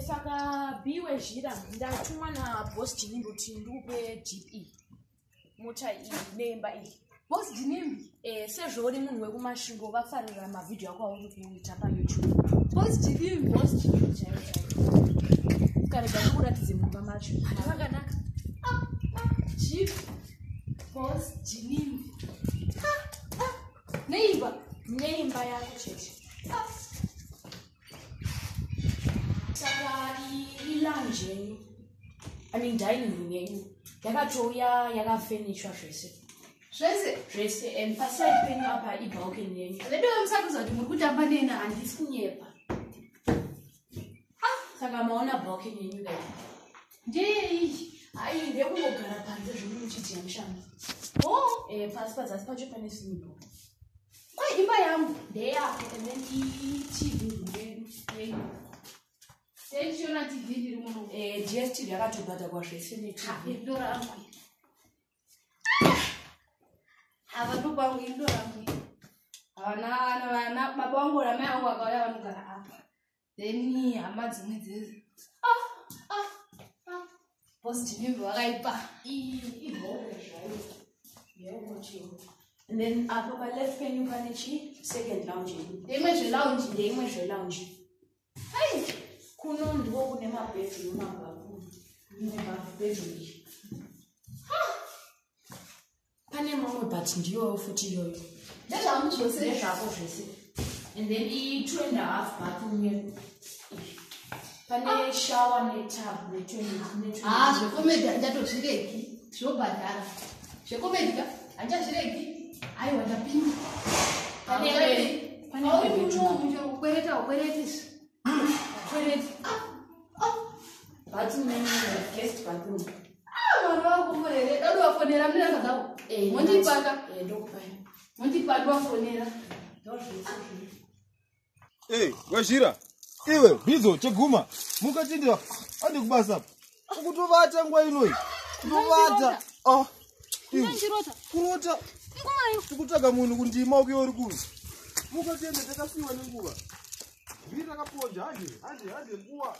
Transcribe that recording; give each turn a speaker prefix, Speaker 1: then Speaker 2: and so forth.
Speaker 1: Saka B Wezhira, ndatumwa naBoss Ginimbi kuti ndikupe jeep iyi, mota iyi neimba iyi.
Speaker 2: Boss Ginimbi?
Speaker 1: Sezvo uri munhu wekuMasvingo, vafarira mavhidhiyo ako auri kuita paYouTube.
Speaker 2: Boss Ginimbi?
Speaker 1: Boss Ginimbi chaivo chaivo. Ukarega ndikuratidze mumba macho.
Speaker 2: Vakanaka. Ah, ah, jeep. Boss Ginimbi. Ah, ah. Neimba?
Speaker 1: Neimba yako chete.
Speaker 2: Ah.
Speaker 1: Saka ilounge yenyu, I mean dining room yenyu, yakatouya yakafenishwa zvese.
Speaker 2: Zvese?
Speaker 1: Zvese. And paside penyu apa ibalcony yenyu.
Speaker 2: Veduwe, musakuza kuti muri kutamba nena.
Speaker 1: Handisi kunyepa. Saka maona balcony yenyu kai?
Speaker 2: Ndeyeiyi?
Speaker 1: Ai, ndekungogara panze zvemu muchidziya mushando.
Speaker 2: Oh.
Speaker 1: Pasi, pazasi pacho pane swimming pool.
Speaker 2: Kwa imba yangu?
Speaker 1: Ndeyako. And then iTV room yedu yenyu.
Speaker 2: Tenchiona TV ndiri muno.
Speaker 1: DStv yakatobhadhagwa zvese neTV.
Speaker 2: Indo rangu. Ava ndokwangu, indo rangu. Havana vana, baba vangu ramai vangu vakauya vanogara apa. Then hama dzimwe dzese. Ah, ah, ah. Boss Ginimbi vakaipa.
Speaker 1: Ihome zvayo yeukochiwo. And then apa paleft penyu pane chi second lounge yedu.
Speaker 2: Ndeimwe zvelounge?
Speaker 1: Ndeimwe zvelounge.
Speaker 2: Hai.
Speaker 1: Kuno ndiko kune mabedroom ava, mabedroom iyi. Pane mamwe, but ndiyoyo futi iyoyo.
Speaker 2: Ndezvangu zvose?
Speaker 1: Ndezvako zvese. And then i-two and a half bathroom yedu iyi. Pane shower netub netoilet.
Speaker 2: Ah, zvecomedy handichatozviregi, zvobhadhara. Zvecomedy ka handichazviregi. Aiwa, ndapinda.
Speaker 1: Pane bedroom.
Speaker 2: Kukwereta ukweretisi. Kwereti. Ah, ah.
Speaker 1: Bathroom yenyu, guest bathroom.
Speaker 2: Ah, mwana wakumborere. Dadi wafonera mune namba dzavo. Mondipaka.
Speaker 1: Ndokupai.
Speaker 2: Mondipa, ndiwafonera.
Speaker 1: Ndozvese zviri.
Speaker 3: Hey, Wezhira, iwe Bizo cheguma, mukatindira andi kubasa, ukutovata nguva inoi, kutovata. Ah, iwe.
Speaker 2: Ndirota.
Speaker 3: Kurota?
Speaker 2: Nguvayo.
Speaker 3: Tikutsvaga munhu kundima uko, uri kuno. Mukatende, takasiwa nenguva, vhiri rakaponja. Hande, hande, hande, nguva.